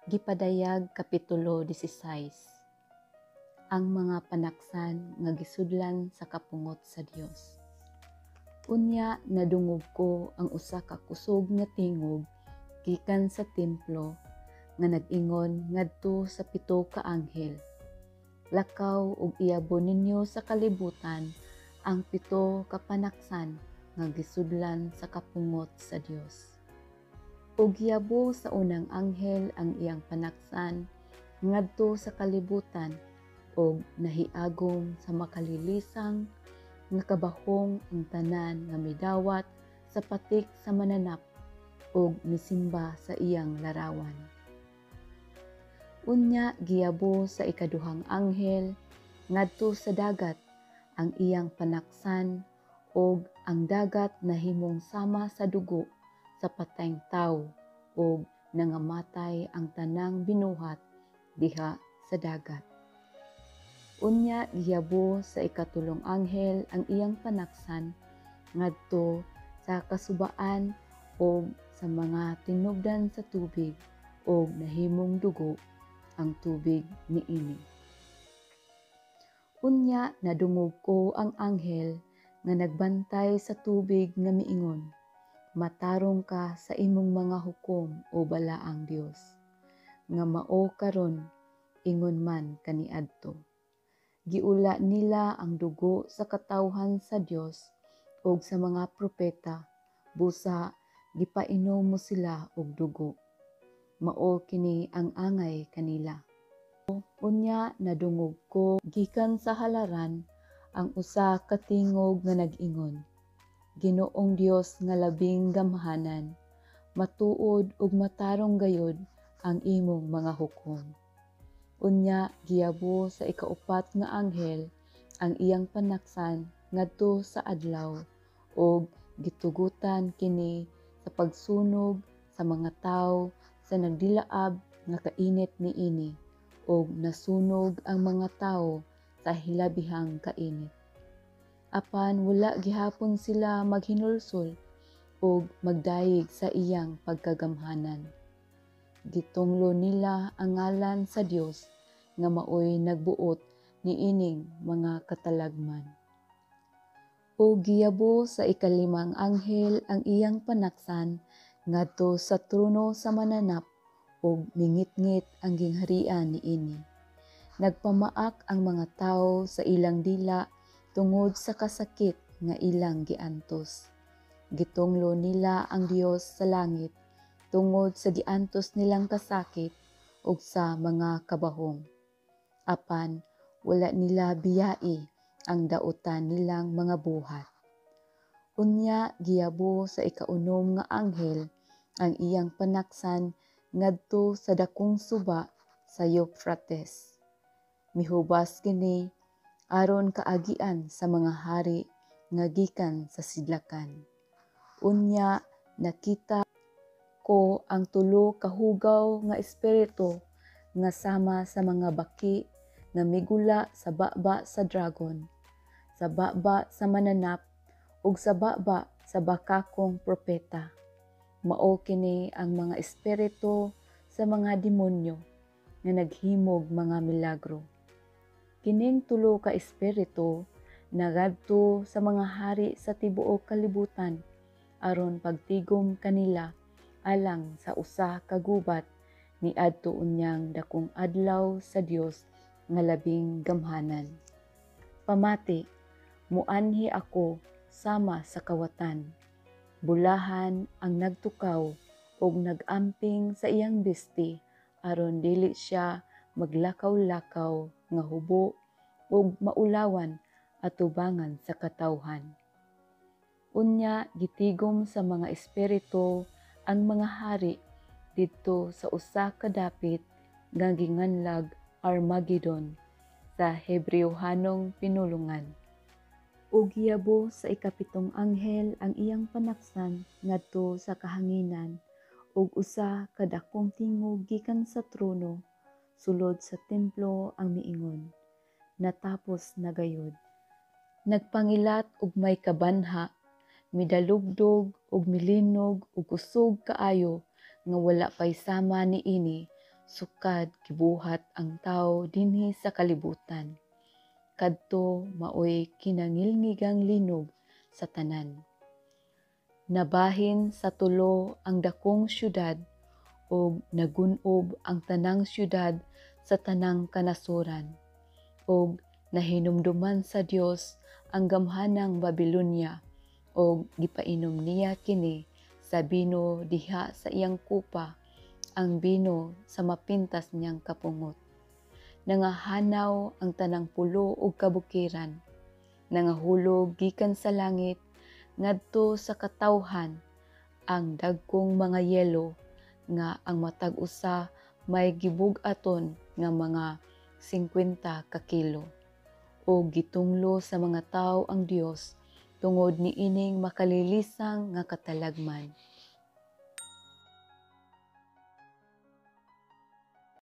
Gipadayag Kapitulo 16. Ang mga panaksan nga gisudlan sa kapungot sa Dios. Unya nadungog ko ang usa ka kusog nga tingog gikan sa templo nga nag-ingon ngadto sa pito ka anghel: "Lakaw ug iyabo ninyo sa kalibutan ang pito ka panaksan nga gisudlan sa kapungot sa Dios." Ug giyabo sa unang anghel ang iyang panaksan ngadto sa kalibutan ug nahiagom sa makalilisang nga kabahong ang tanan nga midawat sa patik sa mananap ug misimba sa iyang larawan. Unya giyabo sa ikaduhang anghel ngadto sa dagat ang iyang panaksan ug ang dagat nahimong sama sa dugo sa patayng tawo ug nangamatay ang tanang binuhat diha sa dagat. Unya giyabo sa ikatulong anghel ang iyang panaksan ngadto sa kasubaan ug sa mga tinubdan sa tubig ug nahimong dugo ang tubig niini. Unya nadungog ko ang anghel nga nagbantay sa tubig nga miingon: "Matarong ka sa imong mga hukom, o balaang Dios, nga mao karon ingon man kaniadto. Giula nila ang dugo sa katawhan sa Dios ug sa mga propeta, busa gipainom mo sila og dugo. Mao kini ang angay kanila." Unya nadungog ko gikan sa halaran ang usa ka tingog nga nag-ingon: "Ginoong Dios nga labing gamhanan, matuod ug matarong gayud ang imong mga hukom." Unya giyabo sa ikaupat nga anghel ang iyang panaksan ngadto sa adlaw ug gitugutan kini sa pagsunog sa mga tawo sa nagdilaab nga kainit niini ug nasunog ang mga tawo sa hilabihang kainit. Apan wala gihapon sila maghinulsol ug magdayeg sa iyang pagkagamhanan. Gitunglo nila ang ngalan sa Dios nga maoy nagbuot niining mga katalagman. Ug giyabo sa ikalimang anghel ang iyang panaksan ngadto sa trono sa mananap ug mingitngit ang gingharian niini. Nagpamaak ang mga tawo sa ilang dila tungod sa kasakit nga ilang giantos. Gitunglo nila ang Dios sa langit tungod sa giantos nilang kasakit ug sa mga kabahong. Apan wala nila biyai ang dautan nilang mga buhat. Unya giyabo sa ikaunom nga anghel ang iyang panaksan ngadto sa dakong suba sa Euphrates. Mihubas kini aron kaagian sa mga hari nga gikan sa sidlakan. Unya nakita ko ang tulo ka hugaw nga espiritu nga sama sa mga baki nga migula sa baba sa dragon, sa baba sa mananap ug sa baba sa bakakong propeta. Mao kini ang mga espiritu sa mga demonyo nga naghimog mga milagro. Kining tulo ka espiritu nagadto sa mga hari sa tibuok kalibutan aron pagtigom kanila alang sa usa ka gubat niadto unyang dakong adlaw sa Dios nga labing gamhanan. Pamati, muanhi ako sama sa kawatan. Bulahan ang nagtukaw ug nag-amping sa iyang bisti aron dili siya maglakaw-lakaw nga hubo ug maulawan atubangan sa katawhan. Unya gitigom sa mga espiritu ang mga hari didto sa usa ka dapit nga ginganlag Armageddon sa Hebreohanong pinulongan. Ug giyabo sa ikapitong anghel ang iyang panaksan ngadto sa kahanginan ug usa ka dakong tingog gikan sa trono sulod sa templo ang miingon: "Natapos na gayud." Nagpangilat ug may kabanha, Midalugdog ug milinog og kusog kaayo nga wala pay sama niini sukad gibuhat ang tawo dinhi sa kalibutan. Kadto maoy kinangilngigang linog sa tanan. Nabahin sa tulo ang dakong syudad ug nagun-ob ang tanang syudad sa tanang kanasoran. Ug nahinumduman sa Dios ang gamhanang Babilonya ug gipainom niya kini sa bino diha sa iyang kupa, ang bino sa mapintas niyang kapungot. Nangahanaw ang tanang pulo ug kabukiran. Nangahulog gikan sa langit ngadto sa katawhan ang dagkong mga yelo nga ang matag usa may gibug-aton nga mga 50 ka kilo. Ug gitunglo sa mga tawo ang Dios tungod niining makalilisang nga katalagman.